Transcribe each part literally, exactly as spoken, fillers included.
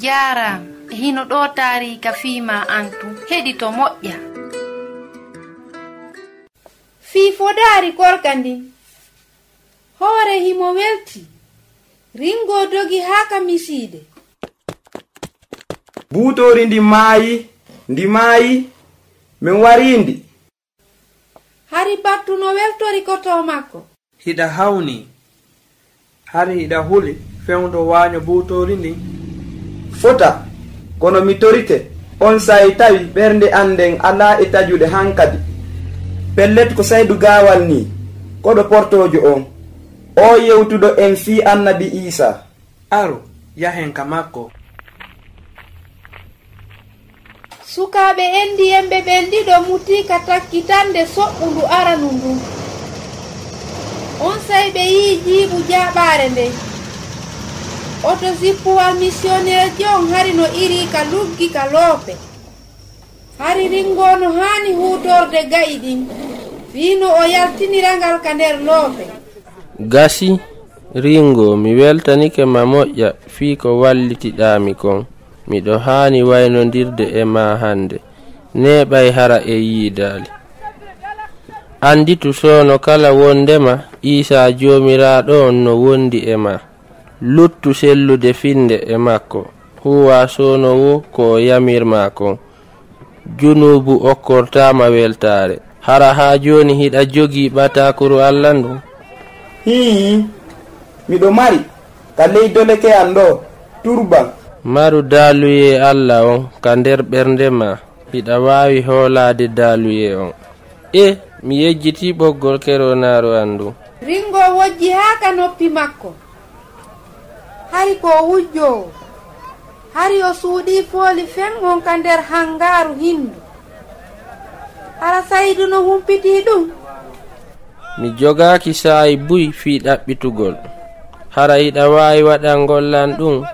Jaaraama. E hino ɗoo taariika fii maa an tun. Heɗito moƴƴa. Fii fodaari korka ndin, hoore himo welti. Ringo dogi haa ka misiide. Buutoori ndin maayi, ndi maayi, min warii ndi. Hari Battu no weltori koto makko. Hiɗa hawni. Hari hiɗa huli fewndo waaño buutoori ndin. Fota, kono mi torike, onsay tawi ɓernde an nden alaa e taƴude hankadi. Pellet ko Saydu Gaawal nii, koɗo portoojo on. Oo yewtuɗo en fii Annabi Iisaa. Aru, yahen ka makko. Sukaaɓe endiyenɓe ɓen ɗiɗo mutii ka takkitannde soɓɓundu aranu ndun. Onsay ɓe yi'i jiiɓu jaaɓaare nden. Oto jippuwal misiyoneerjo on hari no irii ka luggi ka loope. Hari Ringo no haani huutorde ga'i ɗin, fii no o yaltinira ngal ka nder loope. Gasi, Ringo, mi weltanike ma moƴƴa fii ko wallitiɗaa mi kon. Miɗo haani waynondirde e maa hannde. Neeɓay hara en yiidaali. Annditu soono kala wondema Iisaa Joomiraaɗo on no wondi e maa. Luttu sellude finnde e makko. Huuwa soono woo ko o yamir maa kon. Junuubu okkortaama weltaare. Hara haa jooni hiɗa jogii ɓataakuru Alla ndun? Hii, miɗo mari, ka ley doleke an ɗoo, turban. Maru daaluyee Alla on ka nder ɓernde maa. Hiɗa waawi hoolaade daaluyee on. E, mi yejjitii ɓoggol keronaaru an ndun. Ringo wojji haa ka noppi makko. Hari ko o wujjoowo. Hari o suuɗii pooli fen on ka nder hangaaru hindu. Hara Saydu no humpitii ɗun? Mi jogaaki saa'i buy fii ɗaɓɓitugol. Hara hiɗa waawi waɗangol lan ɗun?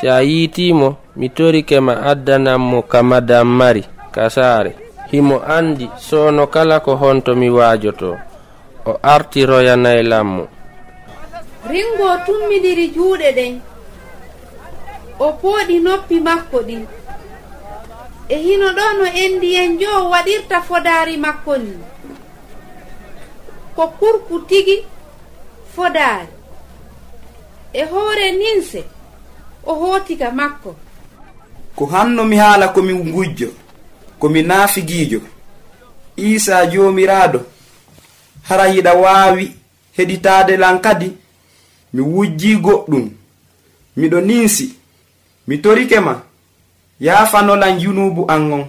Si a yiitii mo, mi torike ma addanan mo ka Madam Mari ka saare. Himo anndi soono kala ko honto mi waajotoo. O artiroyanay lan mo. Ringo tummidiri juuɗe ɗen. O pooɗi noppi makko ɗin. E hino ɗoo no endiyenjo waɗirta fodaari makko nii. Ko kurku tigi fodaari. E hoore ninse, o hooti ka makko. Ko hanno mi haala ko mi ngujjo, ko mi naafigiijo. Iisaa Joomiraaɗo, hara hiɗa waawi heɗitaade lan kadi? Mi wujjii goɗɗun. Miɗo ninsi. Mi torike ma, yaafano lan junuubu an on.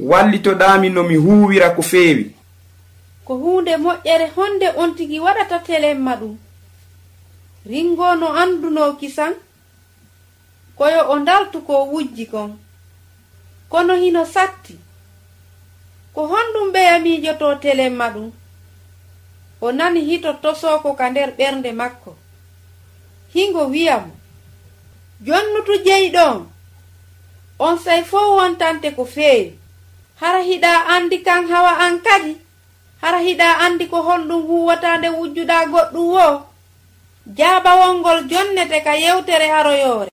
Wallitoɗaa mi no mi huuwira ko feewi. Ko huunde moƴƴere honde on tigi waɗata telemma ɗun? Ringo no andunoo kisan ko yo o daltu ko o wujji kon. Kono hino satti. Ko honɗun ɓeya miijotoo telemma ɗun? O nani hito tosooko ka nder ɓernde makko. Hingo wi'a mo, "Jonnutu jeyɗo on, onsay fow wontante ko feewi. Hara hiɗa andi kan hawa an kadi? Hara hiɗa andi ko honɗun huuwataa nde wujjuɗaa goɗɗun woo?" Jaabawol ngol jonnete ka yewtere aroyoore.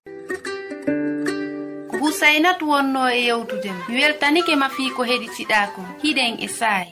Ko Husaynatu wonnoo e yewtude ma. Mi weltanike ma fii ko heɗitiɗaa kon. Hiɗen e saa'i.